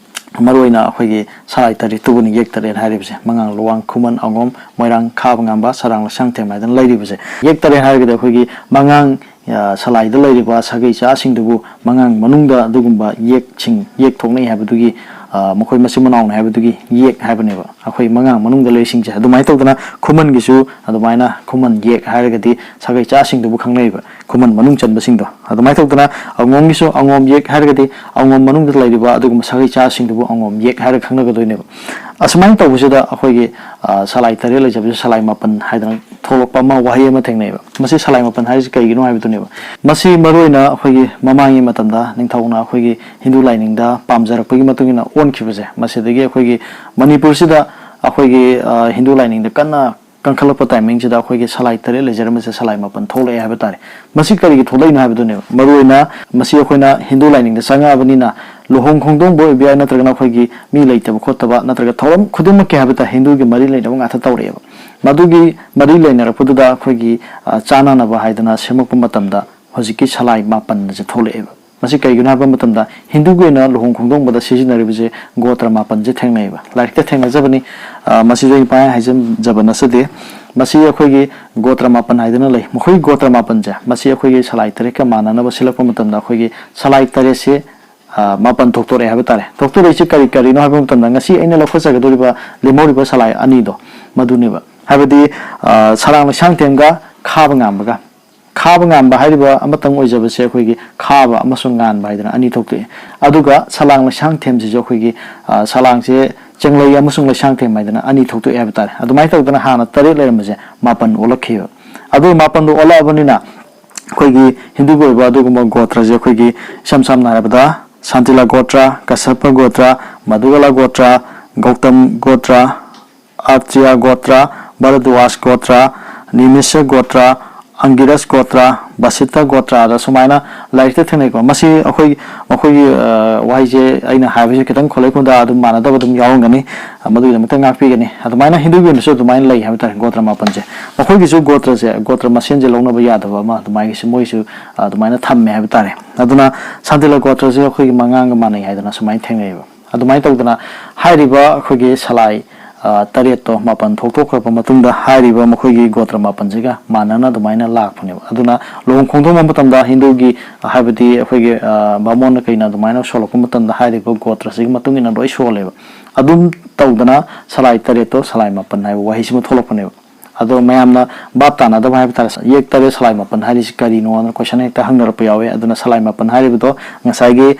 ꯃꯔꯨꯑꯣꯏꯅ ꯑꯩꯈꯣꯏꯒꯤ ꯁꯂꯥꯏ ꯇꯔꯦꯠꯇꯨꯕꯨꯅꯤ ꯌꯦꯛ ꯇꯔꯦꯠ ꯍꯥꯏꯔꯤꯕꯁꯦ꯫ ꯃꯉꯥꯡ, ꯂꯨꯋꯥꯡ, ꯈꯨꯃꯟ, ꯑꯉꯣꯝ, ꯃꯣꯏꯔꯥꯡ, ꯈꯥꯕ ꯉꯥꯝꯕ, ꯁꯔꯥꯡ, ꯂꯩꯁꯥꯡꯊꯦꯝ ꯍꯥꯏꯗꯅ ꯂꯩꯔꯤꯕꯁꯦ꯫ ꯌꯦꯛ ꯇꯔꯦꯠ ꯍꯥꯏꯔꯒꯗꯤ ꯑꯩꯈꯣꯏꯒꯤ ꯃꯉꯥꯡ, ꯑ, ꯁꯂꯥꯏꯗ ꯂꯩꯔꯤꯕ ꯁꯥꯒꯩ ꯆꯥꯁꯤꯡꯗꯨꯕꯨ ꯃꯉꯥꯡ ꯃꯅꯨꯡꯗ ꯑꯗꯨꯒꯨꯝꯕ ꯌꯦꯛꯁꯤꯡ, ꯌꯦꯛ ꯊꯣꯛꯅꯩ ꯍꯥꯏꯕꯗꯨꯒꯤ, ꯑ, ꯃꯈꯣꯏ ꯃꯆꯤꯟ ꯃꯅꯥꯎꯅꯤ ꯍꯥꯏꯕꯗꯨꯒꯤ ꯌꯦꯛ ꯍꯥꯏꯕꯅꯦꯕ꯫ ꯑꯩꯈꯣꯏ ꯃꯉꯥꯡ ꯃꯅꯨꯡꯗ ꯂꯩꯔꯤꯁꯤꯡꯁꯦ꯫ ꯑꯗꯨꯃꯥꯏꯅ ꯇꯧꯗꯅ ꯈꯨꯃꯟꯒꯤꯁꯨ ꯑꯗꯨꯃꯥꯏꯅ ꯈꯨꯃꯟ ꯌꯦꯛ ꯍꯥꯏꯔꯒꯗꯤ ꯁꯥꯒꯩ ꯆꯥꯁꯤꯡꯗꯨꯕꯨ ꯈꯪꯅꯩꯕ, ꯈꯨꯃꯟ ꯃꯅꯨꯡ ꯆꯟꯕꯁꯤꯡꯗꯣ꯫ ꯑꯗꯨꯃꯥꯏꯅ ꯇꯧꯗꯅ ꯑꯉꯣꯝꯒꯤꯁꯨ ꯑꯉꯣꯝ ꯌꯦꯛ ꯍꯥꯏꯔꯒꯗꯤ ꯑꯉꯣꯝ ꯃꯅꯨꯡꯗ ꯂꯩꯔꯤꯕ ꯑꯗꯨꯒꯨꯝꯕ ꯁꯥꯒꯩ ꯆꯥꯁꯤꯡꯗꯨꯕꯨ ꯑꯉꯣꯝ ꯌꯦꯛ ꯍꯥꯏꯔꯒ ꯈꯪꯅꯒꯗꯣꯏꯅꯦꯕ꯫ ꯑꯁꯨꯃꯥꯏꯅ ꯇꯧꯕꯁꯤꯗ ꯑꯩꯈꯣꯏꯒꯤ, ꯑ, ꯁꯂꯥꯏ ꯇꯔꯦꯠ ꯂꯩꯖꯕꯁꯦ ꯁꯂꯥꯏ ꯃꯥꯄꯟ ꯍꯥꯏꯗꯅ ꯊꯣꯛꯂꯛꯄ ꯑꯃ, ꯋꯥꯍꯩ ꯑꯃ ꯊꯦꯡꯅꯩꯕ꯫ ꯃꯁꯤ ꯁꯂꯥꯏ ꯃꯥꯄꯟ ꯍꯥꯏꯔꯤꯁꯤ ꯀꯩꯒꯤꯅꯣ ꯍꯥꯏꯕꯗꯨꯅꯦꯕ꯫ ꯃꯁꯤ ꯃꯔꯨꯑꯣꯏꯅ ꯑꯩꯈꯣꯏꯒꯤ ꯃꯃꯥꯡꯒꯤ ꯃꯇꯝꯗ ꯅꯤꯡꯊꯧꯅ ꯑꯩꯈꯣꯏꯒꯤ ꯍꯤꯟꯗꯨ ꯂꯥꯏꯅꯤꯡꯗ ꯄꯥꯝꯖꯔꯛꯄꯒꯤ ꯃꯇꯨꯡ ꯏꯟꯅ ꯑꯣꯟꯈꯤꯕꯁꯦ, ꯃꯁꯤꯗꯒꯤ ꯑꯩꯈꯣꯏꯒꯤ ꯃꯅꯤꯄꯨꯔꯁꯤꯗ ꯑꯩꯈꯣꯏꯒꯤ, ꯑ, ꯍꯤꯟꯗꯨ ꯂꯥꯏꯅꯤꯡꯗ ꯀꯟꯅ ꯀꯟꯈꯠꯂꯛꯄ timingꯁꯤꯗ ꯑꯩꯈꯣꯏꯒꯤ ꯁꯂꯥꯏ ꯇꯔꯦꯠ ꯂꯩꯖꯔꯝꯕꯁꯦ ꯁꯂꯥꯏ ꯃꯥꯄꯟ ꯊꯣꯛꯂꯛꯑꯦ ꯍꯥꯏꯕ ꯇꯥꯔꯦ꯫ ꯃꯁꯤ ꯀꯔꯤꯒꯤ ꯊꯣꯛꯂꯛꯏꯅꯣ ꯍꯥꯏꯕꯗꯨꯅꯦꯕ꯫ ꯃꯔꯨꯑꯣꯏꯅ ꯃꯁꯤ ꯑꯩꯈꯣꯏꯅ ꯍꯤꯟꯗꯨ ꯂꯥꯏꯅꯤꯡꯗ ꯆꯪꯉꯛꯑꯕꯅꯤꯅ ꯂꯨꯍꯣꯡ ꯈꯣꯡꯗꯣꯡꯕ ꯑꯣꯏꯕ ꯌꯥꯏ, ꯅꯠꯇ꯭ꯔꯒꯅ ꯑꯩꯈꯣꯏꯒꯤ ꯃꯤ ꯂꯩꯇꯕ ꯈꯣꯠꯇꯕ, ꯅꯠꯇ꯭ꯔꯒ ꯊꯧꯔꯝ ꯈꯨꯗꯤꯡꯃꯛꯀꯤ ꯍꯥꯏꯕ ꯇꯥꯔꯦ, ꯍꯤꯟꯗꯨꯒꯤ ꯃꯔꯤ ꯂꯩꯅꯕ ꯉꯥꯛꯇ ꯇꯧꯔꯛꯑꯦꯕ꯫ ꯃꯗꯨꯒꯤ ꯃꯔꯤ ꯂꯩꯅꯔꯛꯄꯗꯨꯗ ꯑꯩꯈꯣꯏꯒꯤ, ꯑ, ꯆꯥꯅꯅꯕ ꯍꯥꯏꯗꯅ ꯁꯦꯝꯃꯛꯄ ꯃꯇꯝꯗ ꯍꯧꯖꯤꯛꯀꯤ ꯁꯂꯥꯏ ꯃꯥꯄꯟ ꯑꯁꯦ ꯊꯣꯛꯂꯛꯑꯦꯕ꯫ ꯃꯁꯤ ꯀꯩꯒꯤꯅꯣ ꯍꯥꯏꯕ ꯃꯇꯝꯗ ꯍꯤꯟꯗꯨꯒꯤ ꯑꯣꯏꯅ ꯂꯨꯍꯣꯡ ꯈꯣꯡꯗꯣꯡꯕꯗ ꯁꯤꯖꯤꯟꯅꯔꯤꯕꯁꯦ ꯒꯣꯇ꯭ꯔ ꯃꯥꯄꯟꯁꯦ ꯊꯦꯡꯅꯩꯑꯕ꯫ ꯂꯥꯏꯔꯤꯛꯇ ꯊꯦꯡꯅꯖꯕꯅꯤ꯫ ꯑ, ꯃꯁꯤꯁꯨ ꯑꯩ ꯄꯥꯏ ꯍꯥꯏꯖꯟꯖꯕ ꯅꯠꯆꯗꯦ꯫ ꯃꯁꯤ ꯑꯩꯈꯣꯏꯒꯤ ꯒꯣꯇ꯭ꯔ ꯃꯥꯄꯟ ꯍꯥꯏꯗꯅ ꯂꯩ꯫ ꯃꯈꯣꯏꯒꯤ ꯒꯣꯇ꯭ꯔ ꯃꯥꯄꯟꯁꯦ, ꯃꯁꯤ ꯑꯩꯈꯣꯏꯒꯤ ꯁꯂꯥꯏ ꯇꯔꯦꯠꯀ ꯃꯥꯟꯅꯅꯕ ꯁꯤꯜꯂꯛꯄ ꯃꯇꯝꯗ ꯑꯩꯈꯣꯏꯒꯤ ꯁꯂꯥꯏ ꯇꯔꯦꯠꯁꯦ, ꯑ, ꯃꯥꯄꯟ ꯊꯣꯛꯇꯣꯔꯛꯑꯦ ꯍꯥꯏꯕ ꯇꯥꯔꯦ꯫ ꯊꯣꯛꯇꯣꯔꯛꯏꯁꯦ ꯀꯔꯤ ꯀꯔꯤꯅꯣ ꯍꯥꯏꯕ ꯃꯇꯝꯗ ꯉꯁꯤ ꯑꯩꯅ ꯂꯧꯈꯠꯆꯒꯗꯧꯔꯤꯕ ꯂꯦꯝꯍꯧꯔꯤꯕ ꯁꯂꯥꯏ ꯑꯅꯤꯗꯣ ꯃꯗꯨꯅꯦꯕ꯫ ꯍꯥꯏꯕꯗꯤ, ꯑ, ꯁꯔꯥꯡ ꯂꯩꯁꯥꯡꯊꯦꯝꯒ ꯈꯥꯕ ꯉꯥꯝꯕꯒ꯫ ꯈꯥꯕ ꯉꯥꯝꯕ ꯍꯥꯏꯔꯤꯕ ꯑꯃꯇꯪ ꯑꯣꯏꯖꯕꯁꯦ ꯑꯩꯈꯣꯏꯒꯤ ꯈꯥꯕ ꯑꯃꯁꯨꯡ ꯉꯥꯟꯕ ꯍꯥꯏꯗꯅ ꯑꯅꯤ ꯊꯣꯛꯇꯣꯛꯑꯦ꯫ ꯑꯗꯨꯒ ꯁꯂꯥꯡ ꯂꯩꯁꯥꯡꯊꯦꯝꯁꯤꯁꯨ ꯑꯩꯈꯣꯏꯒꯤ, ꯑ, ꯁꯂꯥꯡꯁꯦ ꯆꯦꯡꯂꯩ ꯑꯃꯁꯨꯡ ꯂꯩꯁꯥꯡꯊꯦꯝ ꯍꯥꯏꯗꯅ ꯑꯅꯤ ꯊꯣꯛꯇꯣꯛꯑꯦ ꯍꯥꯏꯕ ꯇꯥꯔꯦ꯫ ꯑꯗꯨꯃꯥꯏꯅ ꯇꯧꯗꯅ ꯍꯥꯟꯅ ꯇꯔꯦꯠ ꯂꯩꯔꯝꯕꯁꯦ ꯃꯥꯄꯟ ꯑꯣꯜꯂꯛꯈꯤꯕ꯫ ꯑꯗꯨ ꯃꯥꯄꯟꯗꯣ ꯑꯣꯜꯂꯛꯑꯕꯅꯤꯅ ꯑꯩꯈꯣꯏꯒꯤ ꯍꯤꯟꯗꯨꯒꯤ ꯑꯣꯏꯕ ꯑꯗꯨꯒꯨꯝꯕ ꯒꯣꯇ꯭ꯔꯁꯦ ꯑꯩꯈꯣꯏꯒꯤ ꯏꯁꯝ ꯁꯝꯅ ꯍꯥꯏꯔꯕꯗ ꯁꯥꯟꯇꯤꯂꯥ ꯒꯣꯇ꯭ꯔ, ꯀꯁ꯭ꯌꯄ ꯒꯣꯇ꯭ꯔ, ꯃꯙꯨꯀꯂꯥ ꯒꯣꯇ꯭ꯔ, ꯒꯧꯇꯝ ꯒꯣꯇ꯭ꯔ, ꯑꯇ꯭ꯔꯤꯌꯥ ꯒꯣꯇ꯭ꯔ, ꯚꯔꯗ꯭ꯋꯥꯖ ꯒꯣꯇ꯭ꯔ, ꯅꯤꯃꯤꯁ ꯒꯣꯇ꯭ꯔ, ꯑꯪꯒꯤꯔꯁ ꯒꯣꯇ꯭ꯔ, ꯕꯁꯤꯇ ꯒꯣꯇ꯭ꯔ ꯑꯗ ꯁꯨꯃꯥꯏꯅ ꯂꯥꯏꯔꯤꯛꯇ ꯊꯦꯡꯅꯩꯀꯣ꯫ ꯃꯁꯤ ꯑꯩꯈꯣꯏ ꯃꯈꯣꯏꯒꯤ ꯋꯥꯍꯩꯁꯦ ꯑꯩꯅ ꯍꯥꯏꯕꯁꯦ ꯈꯤꯇꯪ ꯈꯣꯂꯩ ꯈꯨꯟꯗꯥ ꯑꯗꯨꯝ ꯃꯥꯟꯅꯗꯕ ꯑꯗꯨꯝ ꯌꯥꯎꯔꯝꯒꯅꯤ, ꯃꯗꯨꯒꯤꯗꯃꯛꯇ ꯉꯥꯛꯄꯤꯒꯅꯤ꯫ ꯑꯗꯨꯃꯥꯏꯅ ꯍꯤꯟꯗꯨꯒꯤ ꯑꯣꯏꯅꯁꯨ ꯑꯗꯨꯃꯥꯏꯅ ꯂꯩ ꯍꯥꯏꯕ ꯇꯥꯔꯦ, ꯒꯣꯇ꯭ꯔ ꯃꯥꯄꯟꯁꯦ꯫ ꯃꯈꯣꯏꯒꯤꯁꯨ ꯒꯣꯇ꯭ꯔꯁꯦ, ꯒꯣꯇ꯭ꯔ ꯃꯁꯦꯟꯁꯦ ꯂꯧꯅꯕ ꯌꯥꯗꯕ ꯑꯃ ꯑꯗꯨꯃꯥꯏꯒꯤꯁꯨ ꯃꯣꯏꯁꯨ ꯑꯗꯨꯃꯥꯏꯅ ꯊꯝꯃꯦ ꯍꯥꯏꯕ ꯇꯥꯔꯦ꯫ ꯑꯗꯨꯅ ꯁꯥꯟꯇꯤꯂꯥ ꯒꯣꯇ꯭ꯔꯁꯦ ꯑꯩꯈꯣꯏꯒꯤ ꯃꯉꯥꯡꯒ ꯃꯥꯟꯅꯩ ꯍꯥꯏꯗꯅ ꯁꯨꯃꯥꯏꯅ ꯊꯦꯡꯅꯩꯌꯦꯕ꯫ ꯑꯗꯨꯃꯥꯏꯅ ꯇꯧꯗꯅ ꯍꯥꯏꯔꯤꯕ ꯑꯩꯈꯣꯏꯒꯤ ꯁꯂꯥꯏ ꯇꯔꯦꯠꯇꯣ ꯃꯥꯄꯟ ꯊꯣꯛꯇꯣꯛꯈ꯭ꯔꯕ ꯃꯇꯨꯡꯗ ꯍꯥꯏꯔꯤꯕ ꯃꯈꯣꯏꯒꯤ ꯒꯣꯇ꯭ꯔ ꯃꯥꯄꯟꯁꯤꯒ ꯃꯥꯟꯅꯅ ꯑꯗꯨꯃꯥꯏꯅ ꯂꯥꯛꯄꯅꯦꯕ꯫ ꯑꯗꯨꯅ ꯂꯨꯍꯣꯡ ꯈꯣꯡꯗꯣꯡꯕ ꯃꯇꯝꯗ ꯍꯤꯟꯗꯨꯒꯤ, ꯍꯥꯏꯕꯗꯤ ꯑꯩꯈꯣꯏꯒꯤ ꯕꯥꯃꯣꯟꯅ ꯀꯩꯅ ꯑꯗꯨꯃꯥꯏꯅ ꯁꯣꯜꯂꯛꯄ ꯃꯇꯝꯗ ꯍꯥꯏꯔꯤꯕ ꯒꯣꯇ꯭ꯔꯁꯤꯒꯤ ꯃꯇꯨꯡ ꯏꯟꯅ ꯂꯣꯏ ꯁꯣꯜꯂꯦꯕ꯫ ꯑꯗꯨꯝ ꯇꯧꯗꯅ ꯁꯂꯥꯏ ꯇꯔꯦꯠꯇꯣ ꯁꯂꯥꯏ ꯃꯥꯄꯟ ꯍꯥꯏꯕ ꯋꯥꯍꯩꯁꯤꯃ ꯊꯣꯛꯂꯛꯄꯅꯦꯕ꯫ ꯑꯗꯣ ꯃꯌꯥꯝꯅ ꯚꯥꯞ ꯇꯥꯅꯗꯕ ꯍꯥꯏꯕ ꯇꯥꯔꯦ, ꯌꯦꯛ ꯇꯔꯦꯠ ꯁꯂꯥꯏ ꯃꯥꯄꯟ ꯍꯥꯏꯔꯤꯁꯤ ꯀꯔꯤꯅꯣꯅ ꯀꯣꯏꯁꯟ ꯍꯦꯛꯇ ꯍꯪꯅꯔꯛꯄ ꯌꯥꯎꯋꯦ꯫ ꯑꯗꯨꯅ ꯁꯂꯥꯏ ꯃꯥꯄꯟ ꯍꯥꯏꯔꯤꯕꯗꯣ ꯉꯁꯥꯏꯒꯤ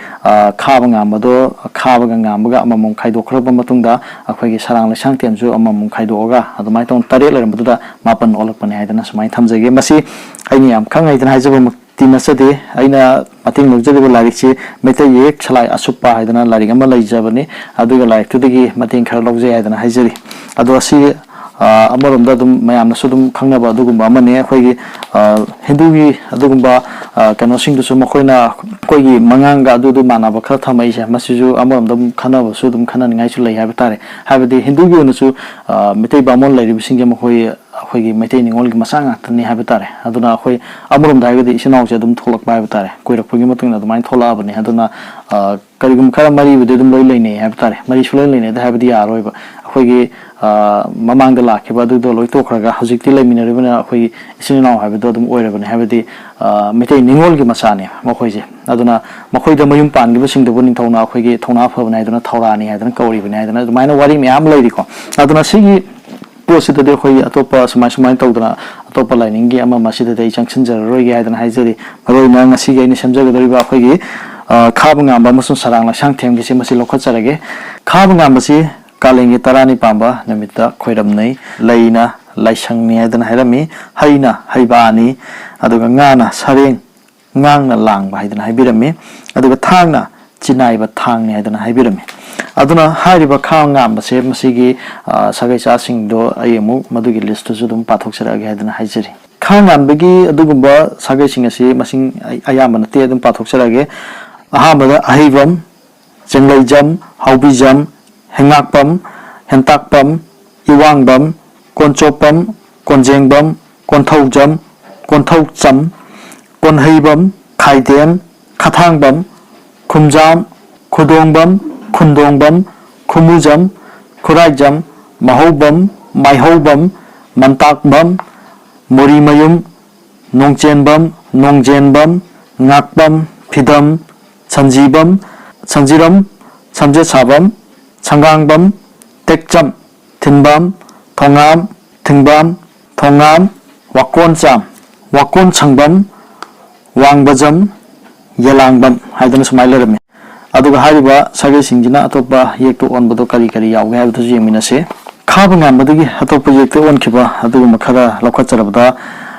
ꯈꯥꯕ ꯉꯥꯝꯕꯗꯣ, ꯈꯥꯕꯒ ꯉꯥꯝꯕꯒ ꯑꯃꯃꯝ ꯈꯥꯏꯗꯣꯛꯈ꯭ꯔꯕ ꯃꯇꯨꯡꯗ ꯑꯩꯈꯣꯏꯒꯤ ꯁꯔꯥꯡ ꯂꯩꯁꯥꯡꯊꯦꯝꯁꯨ ꯑꯃꯃꯝ ꯈꯥꯏꯗꯣꯛꯑꯒ ꯑꯗꯨꯃꯥꯏꯅ ꯇꯧꯅ ꯇꯔꯦꯠ ꯂꯩꯔꯝꯕꯗꯨꯗ ꯃꯥꯄꯟ ꯑꯣꯜꯂꯛꯄꯅꯦ ꯍꯥꯏꯗꯅ ꯁꯨꯃꯥꯏꯅ ꯊꯝꯖꯒꯦ꯫ ꯃꯁꯤ ꯑꯩꯅ ꯌꯥꯝ ꯈꯪ ꯍꯩꯗꯅ ꯍꯥꯏꯖꯕꯃꯛꯇꯤ ꯅꯠꯆꯗꯦ꯫ ꯑꯩꯅ ꯃꯇꯦꯡ ꯂꯧꯖꯔꯤꯕ ꯂꯥꯏꯔꯤꯛꯁꯤ ꯃꯩꯇꯩ ꯌꯦꯛ ꯁꯂꯥꯏ ꯑꯁꯨꯞꯄ ꯍꯥꯏꯗꯅ ꯂꯥꯏꯔꯤꯛ ꯑꯃ ꯂꯩꯖꯕꯅꯤ꯫ ꯑꯗꯨꯒ ꯂꯥꯏꯔꯤꯛꯇꯨꯗꯒꯤ ꯃꯇꯦꯡ ꯈꯔ ꯂꯧꯖꯩ ꯍꯥꯏꯗꯅ ꯍꯥꯏꯖꯔꯤ꯫ ꯑꯗꯣ ꯑꯁꯤ ꯑꯃꯔꯣꯝꯗ ꯑꯗꯨꯝ ꯃꯌꯥꯝꯅꯁꯨ ꯑꯗꯨꯝ ꯈꯪꯅꯕ ꯑꯗꯨꯒꯨꯝꯕ ꯑꯃꯅꯤ꯫ ꯑꯩꯈꯣꯏꯒꯤ ꯍꯤꯟꯗꯨꯒꯤ ꯑꯗꯨꯒꯨꯝꯕ ꯀꯩꯅꯣꯁꯤꯡꯗꯨꯁꯨ ꯃꯈꯣꯏꯅ ꯑꯩꯈꯣꯏꯒꯤ ꯃꯉꯥꯡꯒ ꯑꯗꯨꯗꯨ ꯃꯥꯟꯅꯕ ꯈꯔ ꯊꯝꯃꯛꯏꯁꯦ, ꯃꯁꯤꯁꯨ ꯑꯃꯔꯣꯝꯗ ꯑꯗꯨꯝ ꯈꯟꯅꯕꯁꯨ ꯑꯗꯨꯝ ꯈꯟꯅꯅꯤꯡꯉꯥꯏꯁꯨ ꯂꯩ ꯍꯥꯏꯕ ꯇꯥꯔꯦ꯫ ꯍꯥꯏꯕꯗꯤ ꯍꯤꯟꯗꯨꯒꯤ ꯑꯣꯏꯅꯁꯨ ꯃꯩꯇꯩ ꯕꯥꯃꯣꯟ ꯂꯩꯔꯤꯕꯁꯤꯡꯁꯦ ꯃꯈꯣꯏ ꯑꯩꯈꯣꯏꯒꯤ ꯃꯩꯇꯩ ꯅꯤꯉꯣꯜꯒꯤ ꯃꯆꯥ ꯉꯥꯛꯇꯅꯤ ꯍꯥꯏꯕ ꯇꯥꯔꯦ꯫ ꯑꯗꯨꯅ ꯑꯩꯈꯣꯏ ꯑꯃꯔꯣꯝꯗ ꯍꯥꯏꯔꯒꯗꯤ ꯏꯆꯤꯟ ꯏꯅꯥꯎꯁꯦ ꯑꯗꯨꯝ ꯊꯣꯛꯂꯛꯄ ꯍꯥꯏꯕ ꯇꯥꯔꯦ, ꯀꯨꯏꯔꯛꯄꯒꯤ ꯃꯇꯨꯡ ꯏꯟꯅ ꯑꯗꯨꯃꯥꯏꯅ ꯊꯣꯛꯂꯛꯑꯕꯅꯤ꯫ ꯑꯗꯨꯅ ꯀꯔꯤꯒꯨꯝꯕ ꯈꯔ ꯃꯔꯤꯕꯨꯗꯤ ꯑꯗꯨꯝ ꯂꯣꯏ ꯂꯩꯅꯩ ꯍꯥꯏꯕ ꯇꯥꯔꯦ꯫ ꯃꯔꯤ ꯁꯨꯡꯂꯩ ꯂꯩꯅꯗꯦ ꯍꯥꯏꯕꯗꯤ ꯌꯥꯔꯣꯏꯕ꯫ ꯑꯩꯈꯣꯏꯒꯤ ꯃꯃꯥꯡꯗ ꯂꯥꯛꯈꯤꯕ ꯑꯗꯨꯗꯣ ꯂꯣꯏ ꯇꯣꯛꯈ꯭ꯔꯒ ꯍꯧꯖꯤꯛꯇꯤ ꯂꯩꯃꯤꯟꯅꯔꯤꯕꯅ ꯑꯩꯈꯣꯏꯒꯤ ꯏꯆꯤꯟ ꯏꯅꯥꯎ ꯍꯥꯏꯕꯗꯣ ꯑꯗꯨꯝ ꯑꯣꯏꯔꯕꯅꯤ꯫ ꯍꯥꯏꯕꯗꯤ ꯃꯩꯇꯩ ꯅꯤꯉꯣꯜꯒꯤ ꯃꯆꯥꯅꯦ ꯃꯈꯣꯏꯁꯦ꯫ ꯑꯗꯨꯅ ꯃꯈꯣꯏꯗ ꯃꯌꯨꯝ ꯄꯥꯟꯈꯤꯕꯁꯤꯡꯗꯨꯕꯨ ꯅꯤꯡꯊꯧꯅ ꯑꯩꯈꯣꯏꯒꯤ ꯊꯧꯅꯥ ꯐꯕꯅꯤ ꯍꯥꯏꯗꯅ ꯊꯧꯔꯥꯅꯤ ꯍꯥꯏꯗꯅ ꯀꯧꯔꯤꯕꯅꯤ ꯍꯥꯏꯗꯅ ꯑꯗꯨꯃꯥꯏꯅ ꯋꯥꯔꯤ ꯃꯌꯥꯝ ꯂꯩꯔꯤꯀꯣ꯫ ꯑꯗꯨꯅ ꯁꯤꯒꯤ ꯄꯣꯠꯁꯤꯗꯗꯤ ꯑꯩꯈꯣꯏꯒꯤ ꯑꯇꯣꯞꯄ ꯁꯨꯃꯥꯏ ꯁꯨꯃꯥꯏꯅ ꯇꯧꯗꯅ ꯑꯇꯣꯞꯄ ꯂꯥꯏꯅꯤꯡꯒꯤ ꯑꯃ ꯑꯃ ꯁꯤꯗꯗꯤ ꯑꯩ ꯆꯪꯁꯤꯟꯖꯔꯔꯣꯏꯒꯦ ꯍꯥꯏꯗꯅ ꯍꯥꯏꯖꯔꯤ꯫ ꯃꯔꯨ ꯑꯣꯏꯅ ꯉꯁꯤꯒꯤ ꯑꯩꯅ ꯁꯦꯝꯖꯒꯗꯧꯔꯤꯕ ꯑꯩꯈꯣꯏꯒꯤ ꯈꯥꯕ ꯉꯥꯝꯕ ꯑꯃꯁꯨꯡ ꯁꯔꯥꯡ ꯂꯩꯁꯥꯡ ꯊꯦꯝꯒꯤꯁꯤ ꯃꯁꯤ ꯂꯧꯈꯠꯆꯔꯒꯦ꯫ ꯈꯥꯕ ꯉꯥꯝꯕꯁꯤ ꯀꯥꯂꯦꯟꯒꯤ ꯇꯔꯥꯅꯤ ꯄꯥꯟꯕ ꯅꯨꯃꯤꯠꯇ ꯈꯣꯏꯔꯝꯅꯩ꯫ ꯂꯩꯅ ꯂꯥꯏꯁꯪꯅꯤ ꯍꯥꯏꯗꯅ ꯍꯥꯏꯔꯝꯃꯤ, ꯍꯩꯅ ꯍꯩꯕꯥꯅꯤ, ꯑꯗꯨꯒ ꯉꯥꯅ ꯁꯔꯦꯡ, ꯉꯥꯡꯅ ꯂꯥꯡꯕ ꯍꯥꯏꯗꯅ ꯍꯥꯏꯕꯤꯔꯝꯃꯤ, ꯑꯗꯨꯒ ꯊꯥꯡꯅ ꯆꯤꯅꯥꯏꯕ ꯊꯥꯡꯅꯤ ꯍꯥꯏꯗꯅ ꯍꯥꯏꯕꯤꯔꯝꯃꯤ꯫ ꯑꯗꯨꯅ ꯍꯥꯏꯔꯤꯕ ꯈꯥ ꯉꯥꯟꯕꯁꯦ ꯃꯁꯤꯒꯤ, ꯑ, ꯁꯥꯒꯩ ꯆꯥꯁꯤꯡꯗꯣ ꯑꯩ ꯑꯃꯨꯛ ꯃꯗꯨꯒꯤ ꯂꯤꯁꯇꯨꯁꯨ ꯑꯗꯨꯝ ꯄꯥꯊꯣꯛꯆꯔꯛꯑꯒꯦ ꯍꯥꯏꯗꯅ ꯍꯥꯏꯖꯔꯤ꯫ ꯈꯥ ꯉꯥꯟꯕꯒꯤ ꯑꯗꯨꯒꯨꯝꯕ ꯁꯥꯒꯩꯁꯤꯡ ꯑꯁꯤ ꯃꯁꯤꯡ ꯑꯩ ꯑꯌꯥꯝꯕ ꯅꯠꯇꯦ, ꯑꯗꯨꯝ ꯄꯥꯊꯣꯛꯆꯔꯛꯑꯒꯦ꯫ ꯑꯍꯥꯟꯕꯗ ꯑꯍꯩꯕꯝ, ꯆꯦꯡꯂꯩꯖꯝ, ꯍꯥꯎꯕꯤꯖꯝ, ꯍꯦꯡꯉꯥꯛꯄꯝ, ꯍꯦꯟꯇꯥꯛꯄꯝ, ꯏꯋꯥꯡꯕꯝ, ꯀꯣꯟꯆꯣꯞꯄꯝ, ꯀꯣꯟꯖꯦꯡꯕꯝ, ꯀꯣꯟꯊꯧꯖꯝ, ꯀꯣꯟꯊꯧꯆꯝ, ꯀꯣꯟꯍꯩꯕꯝ, ꯈꯥꯏꯗꯦꯝ, ꯈꯊꯥꯡꯕꯝ, ꯈꯨꯝꯖꯥꯝ, ꯈꯨꯗꯣꯡꯕꯝ, ꯈꯨꯟꯗꯣꯡꯕꯝ, ꯈꯨꯃꯨꯖꯝ, ꯈꯨꯔꯥꯏꯖꯝ, ꯃꯍꯧꯕꯝ, ꯃꯥꯏꯍꯧꯕꯝ, ꯃꯟꯇꯥꯛꯕꯝ, ꯃꯣꯔꯤꯃꯌꯨꯝ, ꯅꯣꯡꯆꯦꯟꯕꯝ, ꯅꯣꯡꯖꯦꯟꯕꯝ, ꯉꯥꯛꯄꯝ, ꯐꯤꯗꯝ, ꯁꯟꯖꯤꯕꯝ, ꯁꯟꯖꯤꯔꯝ, ꯁꯝꯖꯦꯠꯁꯥꯕꯝ, ꯁꯪꯒꯥꯡꯕꯝ, ꯇꯦꯛꯆꯝ, ꯊꯤꯟꯕꯝ, ꯊꯣꯉꯥꯝ, ꯊꯤꯡꯕꯝ, ꯊꯣꯉꯥꯝ, ꯋꯥꯀꯣꯟꯆꯥꯝ, ꯋꯥꯀꯣꯟꯁꯪꯕꯝ, ꯋꯥꯡꯕꯖꯝ, ꯌꯦꯂꯥꯡꯕꯝ ꯍꯥꯏꯗꯅ ꯁꯨꯃꯥꯏꯅ ꯂꯩꯔꯝꯃꯤ꯫ ꯑꯗꯨꯒ ꯍꯥꯏꯔꯤꯕ ꯁꯥꯒꯩꯁꯤꯡꯁꯤꯅ ꯑꯇꯣꯞꯄ ꯌꯦꯛꯇ ꯑꯣꯟꯕꯗꯣ ꯀꯔꯤ ꯀꯔꯤ ꯌꯥꯎꯒꯦ ꯍꯥꯏꯕꯗꯨꯁꯨ ꯌꯦꯡꯃꯤꯟꯅꯁꯤ꯫ ꯈꯥꯕ ꯉꯥꯟꯕꯗꯒꯤ ꯑꯇꯣꯞꯄ ꯌꯦꯛꯇ ꯑꯣꯟꯈꯤꯕ ꯑꯗꯨꯒꯨꯝꯕ ꯈꯔ ꯂꯧꯈꯠꯆꯔꯕꯗ,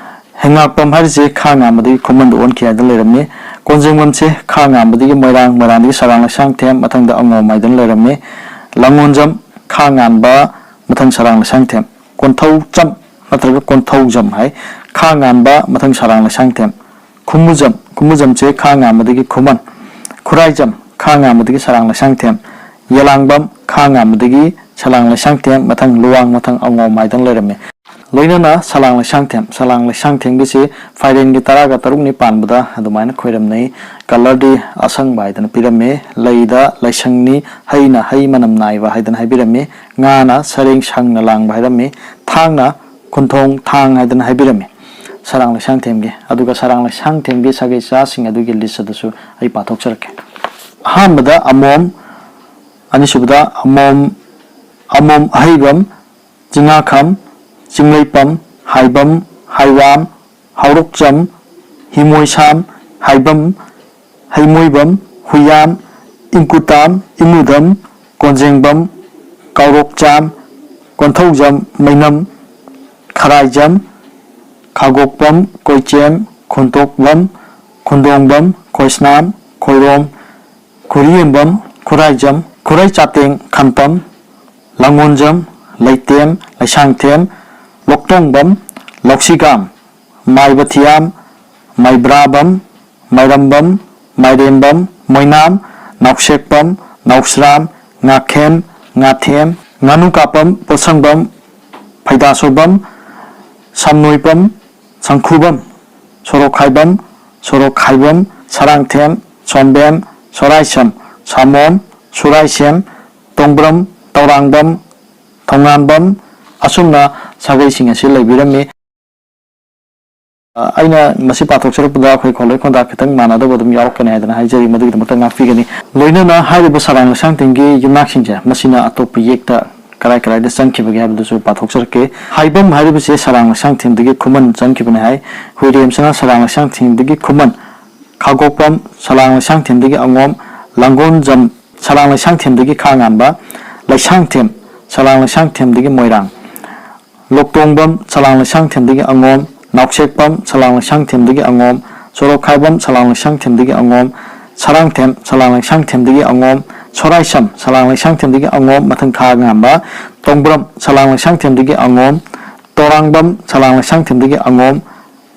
ꯍꯦꯡꯉꯥꯛꯄꯝ ꯍꯥꯏꯔꯤꯁꯦ ꯈꯥ ꯉꯥꯟꯕꯗꯒꯤ ꯈꯨꯃꯟꯗ ꯑꯣꯟꯈꯤ ꯍꯥꯏꯗꯅ ꯂꯩꯔꯝꯃꯤ꯫ ꯀꯣꯟꯖꯦꯡꯕꯝꯁꯦ ꯈꯥ ꯉꯥꯟꯕꯗꯒꯤ ꯃꯣꯏꯔꯥꯡ, ꯃꯣꯏꯔꯥꯡꯗꯒꯤ ꯁꯂꯥꯡ ꯂꯩꯁꯥꯡꯊꯦꯝ, ꯃꯊꯪꯗ ꯑꯉꯣꯝ ꯍꯥꯏꯗꯅ ꯂꯩꯔꯝꯃꯤ꯫ ꯂꯥꯡꯉꯣꯟꯖꯝ ꯈꯥ ꯉꯥꯟꯕ, ꯃꯊꯪ ꯁꯂꯥꯡ ꯂꯩꯁꯥꯡꯊꯦꯝ꯫ ꯀꯣꯟꯊꯧꯆꯝ ꯅꯠꯇ꯭ꯔꯒ ꯀꯣꯟꯊꯧꯖꯝ ꯍꯥꯏ, ꯈꯥ ꯉꯥꯟꯕ, ꯃꯊꯪ ꯁꯂꯥꯡ ꯂꯩꯁꯥꯡꯊꯦꯝ꯫ ꯈꯨꯃꯨꯖꯝ, ꯈꯨꯃꯨꯖꯝꯁꯦ ꯈꯥ ꯉꯥꯟꯕꯗꯒꯤ ꯈꯨꯃꯟ꯫ ꯈꯨꯔꯥꯏꯖꯝ ꯈꯥ ꯉꯥꯟꯕꯗꯒꯤ ꯁꯂꯥꯡ ꯂꯩꯁꯥꯡꯊꯦꯝ꯫ ꯌꯦꯂꯥꯡꯕꯝ ꯈꯥ ꯉꯥꯟꯕꯗꯒꯤ ꯁꯂꯥꯡ ꯂꯩꯁꯥꯡꯊꯦꯝ, ꯃꯊꯪ ꯂꯨꯋꯥꯡ, ꯃꯊꯪ ꯑꯉꯣꯝ ꯍꯥꯏꯗꯅ ꯂꯩꯔꯝꯃꯤ꯫ ꯂꯣꯏꯅꯅ ꯁꯂꯥꯡ ꯂꯩꯁꯥꯡꯊꯦꯝ, ꯁꯂꯥꯡ ꯂꯩꯁꯥꯡꯊꯦꯝꯒꯤꯁꯤ ꯐꯥꯏꯔꯦꯟꯒꯤ ꯇꯔꯥꯒ ꯇꯔꯨꯛꯅꯤ ꯄꯥꯟꯕꯗ ꯑꯗꯨꯃꯥꯏꯅ ꯈꯣꯏꯔꯝꯅꯩ꯫ ꯀꯂꯔꯗꯤ ꯑꯁꯪꯕ ꯍꯥꯏꯗꯅ ꯄꯤꯔꯝꯃꯤ꯫ ꯂꯩꯗ ꯂꯥꯏꯁꯪꯅꯤ, ꯍꯩꯅ ꯍꯩ ꯃꯅꯝ ꯅꯥꯏꯕ ꯍꯥꯏꯗꯅ ꯍꯥꯏꯕꯤꯔꯝꯃꯤ꯫ ꯉꯥꯅ ꯁꯔꯦꯡ ꯁꯪꯅ ꯂꯥꯡꯕ ꯍꯥꯏꯔꯝꯃꯤ꯫ ꯊꯥꯡꯅ ꯈꯨꯟꯊꯣꯡ ꯊꯥꯡ ꯍꯥꯏꯗꯅ ꯍꯥꯏꯕꯤꯔꯝꯃꯤ ꯁꯂꯥꯡ ꯂꯩꯁꯥꯡꯊꯦꯝꯒꯤ꯫ ꯑꯗꯨꯒ ꯁꯂꯥꯡ ꯂꯩꯁꯥꯡꯊꯦꯝꯒꯤ ꯁꯥꯒꯩ ꯆꯥꯁꯤꯡ ꯑꯗꯨꯒꯤ ꯂꯤꯁ ꯑꯗꯨꯁꯨ ꯑꯩ ꯄꯥꯊꯣꯛꯆꯔꯛꯀꯦ꯫ ꯑꯍꯥꯟꯕꯗ ꯑꯃꯣꯝ, ꯑꯅꯤꯁꯨꯕꯗ ꯑꯃꯣꯝ, ꯑꯃꯣꯝ ꯑꯍꯩꯕꯝ, ꯆꯤꯡꯉꯥꯈꯝ, ꯆꯤꯡꯂꯩꯄꯝ, ꯍꯥꯏꯕꯝ, ꯍꯥꯏꯋꯥꯝ, ꯍꯥꯎꯔꯣꯛꯆꯝ, ꯍꯤꯃꯣꯏꯁꯥꯝ, ꯍꯥꯏꯕꯝ, ꯍꯩꯃꯣꯏꯕꯝ, ꯍꯨꯏꯌꯥꯝ, ꯏꯪꯀꯨꯇꯥꯝ, ꯏꯃꯨꯗꯝ, ꯀꯣꯟꯖꯦꯡꯕꯝ, ꯀꯥꯎꯔꯣꯛꯆꯥꯝ, ꯀꯣꯟꯊꯧꯖꯝ, ꯃꯩꯅꯝ, ꯈꯔꯥꯏꯖꯝ, ꯈꯥꯒꯣꯛꯄꯝ, ꯀꯣꯏꯆꯦꯝ, ꯈꯣꯟꯇꯣꯛꯂꯝ, ꯈꯣꯟꯗꯣꯡꯕꯝ, ꯈꯣꯏꯁꯅꯥꯝ, ꯈꯣꯏꯔꯣꯝ, ꯈꯨꯔꯤꯌꯦꯝꯕꯝ, ꯈꯨꯔꯥꯏꯖꯝ, ꯈꯨꯔꯥꯏ ꯆꯥꯇꯦꯡ, ꯈꯝꯄꯝ, ꯂꯥꯡꯒꯣꯟꯖꯝ, ꯂꯩꯇꯦꯝ, ꯂꯩꯁꯥꯡꯊꯦꯝ, ꯂꯣꯛꯇꯣꯡꯕꯝ, ꯂꯧꯁꯤꯒꯥꯝ, ꯃꯥꯏꯕꯊꯤꯌꯥꯝ, ꯃꯩꯕ꯭ꯔꯥꯕꯝ, ꯃꯥꯏꯔꯝꯕꯝ, ꯃꯥꯏꯔꯦꯝꯕꯝ, ꯃꯣꯏꯅꯥꯝ, ꯅꯥꯎꯁꯦꯛꯄꯝ, ꯅꯥꯎꯁ꯭ꯔꯥꯝ, ꯉꯥꯈꯦꯝ, ꯉꯥꯊꯦꯝ, ꯉꯥꯅꯨꯀꯥꯄꯝ, ꯄꯣꯠꯁꯪꯕꯝ, ꯐꯩꯗꯥꯁꯣꯕꯝ, ꯁꯝꯅꯣꯏꯄꯝ, ꯁꯪꯈꯨꯕꯝ, ꯁꯣꯔꯣꯛꯈꯥꯏꯕꯝ, ꯁꯣꯔꯣꯛꯈꯥꯏꯕꯝ, ꯁꯔꯥꯡꯊꯦꯝ, ꯁꯣꯝꯕꯦꯝ, ꯁꯣꯔꯥꯏꯁꯝ, ꯁꯥꯃꯣꯝ, ꯁꯨꯔꯥꯏꯁꯦꯝ, ꯇꯣꯡꯕ꯭ꯔꯝ, ꯇꯧꯔꯥꯡꯕꯝ, ꯊꯣꯡꯉꯥꯟꯕꯝ, ꯑꯁꯨꯝꯅ ꯁꯥꯒꯩꯁꯤꯡ ꯑꯁꯤ ꯂꯩꯕꯤꯔꯝꯃꯤ꯫ ꯑ, ꯑꯩꯅ ꯃꯁꯤ ꯄꯥꯊꯣꯛꯆꯔꯛꯄꯗ ꯑꯩꯈꯣꯏ ꯈꯣꯜꯂꯣꯏ ꯈꯣꯟꯗꯥ ꯈꯤꯇꯪ ꯃꯥꯟꯅꯗꯕ ꯑꯗꯨꯝ ꯌꯥꯎꯔꯛꯀꯅꯤ ꯍꯥꯏꯗꯅ ꯍꯥꯏꯖꯔꯤ, ꯃꯗꯨꯒꯤꯗꯃꯛꯇ ꯉꯥꯛꯄꯤꯒꯅꯤ꯫ ꯂꯣꯏꯅꯅ ꯍꯥꯏꯔꯤꯕ ꯁꯂꯥꯡ ꯂꯩꯁꯥꯡꯊꯦꯝꯒꯤ ꯌꯨꯝꯅꯥꯛꯁꯤꯡꯁꯦ, ꯃꯁꯤꯅ ꯑꯇꯣꯞꯄ ꯌꯦꯛꯇ ꯀꯔꯥꯏ ꯀꯔꯥꯏꯗ ꯆꯪꯈꯤꯕꯒꯦ ꯍꯥꯏꯕꯗꯨꯁꯨ ꯄꯥꯊꯣꯛꯆꯔꯛꯀꯦ꯫ ꯍꯥꯏꯕꯝ ꯍꯥꯏꯔꯤꯕꯁꯦ ꯁꯂꯥꯡ ꯂꯩꯁꯥꯡꯊꯦꯝꯗꯒꯤ ꯈꯨꯃꯟ ꯆꯪꯈꯤꯕꯅꯤ ꯍꯥꯏ꯫ ꯍꯨꯏꯔꯦꯝꯁꯤꯅ ꯁꯂꯥꯡ ꯂꯩꯁꯥꯡꯊꯦꯝꯗꯒꯤ ꯈꯨꯃꯟ, ꯈꯥꯒꯣꯛꯄꯝ ꯁꯂꯥꯡ ꯂꯩꯁꯥꯡꯊꯦꯝꯗꯒꯤ ꯑꯉꯣꯝ, ꯂꯥꯡꯒꯣꯟꯖꯝ ꯁꯂꯥꯡ ꯂꯩꯁꯥꯡꯊꯦꯝꯗꯒꯤ ꯈꯥꯉꯥꯟꯕ, ꯂꯩꯁꯥꯡꯊꯦꯝ ꯁꯂꯥꯡ ꯂꯩꯁꯥꯡꯊꯦꯝꯗꯒꯤ ꯃꯣꯏꯔꯥꯡ, ꯂꯣꯛꯇꯣꯡꯕꯝ ꯁꯂꯥꯡ ꯂꯩꯁꯥꯡꯊꯦꯝꯗꯒꯤ ꯑꯉꯣꯝ, ꯅꯥꯎꯁꯦꯛꯄꯝ ꯁꯂꯥꯡ ꯂꯩꯁꯥꯡꯊꯦꯝꯗꯒꯤ ꯑꯉꯣꯝ, ꯁꯣꯔꯣꯛꯈꯥꯏꯕꯝ ꯁꯂꯥꯡ ꯂꯩꯁꯥꯡꯊꯦꯝꯗꯒꯤ ꯑꯉꯣꯝ, ꯁꯔꯥꯡꯊꯦꯝ ꯁꯂꯥꯡ ꯂꯩꯁꯥꯡꯊꯦꯝꯗꯒꯤ ꯑꯉꯣꯝ, ꯁꯣꯔꯥꯏꯁꯝ ꯁꯂꯥꯡ ꯂꯩꯁꯥꯡꯊꯦꯝꯗꯒꯤ ꯑꯉꯣꯝ, ꯃꯊꯪ ꯈꯥꯉꯥꯟꯕ, ꯇꯣꯡꯕ꯭ꯔꯝ ꯁꯂꯥꯡ ꯂꯩꯁꯥꯡꯊꯦꯝꯗꯒꯤ ꯑꯉꯣꯝ, ꯇꯣꯔꯥꯡꯕꯝ ꯁꯂꯥꯡ ꯂꯩꯁꯥꯡꯊꯦꯝꯗꯒꯤ ꯑꯉꯣꯝ,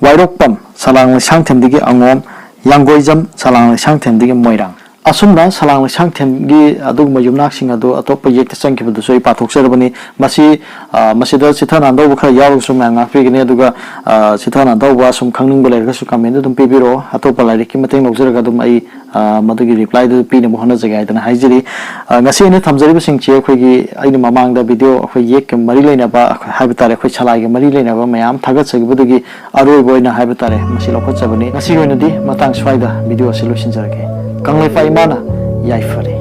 ꯋꯥꯏꯔꯣꯛꯄꯝ ꯁꯂꯥꯡ ꯂꯩꯁꯥꯡꯊꯦꯝꯗꯒꯤ ꯑꯉꯣꯝ, ꯌꯥꯡꯒꯣꯏꯖꯝ ꯁꯂꯥꯡ ꯂꯩꯁꯥꯡꯊꯦꯝꯗꯒꯤ ꯃꯣꯏꯔꯥꯡ꯫ ꯑꯁꯨꯝꯅ ꯁꯂꯥꯡ ꯂꯩꯁꯥꯡꯊꯦꯝꯒꯤ ꯑꯗꯨꯒꯨꯝꯕ ꯌꯨꯝꯅꯥꯛꯁꯤꯡ ꯑꯗꯨ ꯑꯇꯣꯞꯄ ꯌꯦꯛꯇ ꯆꯪꯈꯤꯕꯗꯨꯁꯨ ꯑꯩ ꯄꯥꯊꯣꯛꯆꯔꯕꯅꯤ꯫ ꯃꯁꯤ, ꯑ, ꯃꯁꯤꯗ ꯆꯤꯊ ꯅꯥꯟꯗꯧꯕ ꯈꯔ ꯌꯥꯎꯔꯒꯁꯨ ꯃꯌꯥꯝ ꯉꯥꯛꯄꯤꯒꯅꯤ꯫ ꯑꯗꯨꯒ, ꯑ, ꯆꯤꯊ ꯅꯥꯟꯗꯧꯕ ꯁꯨꯝ ꯈꯪꯅꯤꯡꯕ ꯂꯩꯔꯒꯁꯨ comment ꯑꯗꯨꯝ ꯄꯤꯕꯤꯔꯛꯑꯣ꯫ ꯑꯇꯣꯞꯄ ꯂꯥꯏꯔꯤꯛꯀꯤ ꯃꯇꯦꯡ ꯂꯧꯖꯔꯒ ꯑꯗꯨꯝ ꯑꯩ, ꯑ, ꯃꯗꯨꯒꯤ reply ꯗꯨ ꯄꯤꯅꯕ ꯍꯣꯠꯅꯖꯒꯦ ꯍꯥꯏꯗꯅ ꯍꯥꯏꯖꯔꯤ꯫ ꯑ, ꯉꯁꯤ ꯑꯩꯅ ꯊꯝꯖꯔꯤꯕꯁꯤꯡꯁꯤ ꯑꯩꯈꯣꯏꯒꯤ, ꯑꯩꯅ ꯃꯃꯥꯡꯗ video ꯑꯩꯈꯣꯏ ꯌꯦꯛꯀ ꯃꯔꯤ ꯂꯩꯅꯕ ꯍꯥꯏꯕ ꯇꯥꯔꯦ, ꯑꯩꯈꯣꯏ ꯁꯂꯥꯏꯒ ꯃꯔꯤ ꯂꯩꯅꯕ ꯃꯌꯥꯝ ꯊꯥꯒꯠꯆꯈꯤꯕꯗꯨꯒꯤ ꯑꯔꯣꯏꯕ ꯑꯣꯏꯅ ꯍꯥꯏꯕ ꯇꯥꯔꯦ, ꯃꯁꯤ ꯂꯧꯈꯠꯆꯕꯅꯤ꯫ ꯉꯁꯤꯒꯤ ꯑꯣꯏꯅꯗꯤ ꯃꯇꯥꯡ ꯁ꯭ꯋꯥꯏꯗ video ꯑꯁꯤ ꯂꯣꯏꯁꯤꯟꯖꯔꯒꯦ꯫ ꯀꯪꯂꯩꯄꯥꯛ ꯏꯃꯥꯅ ꯌꯥꯏꯐꯔꯦ꯫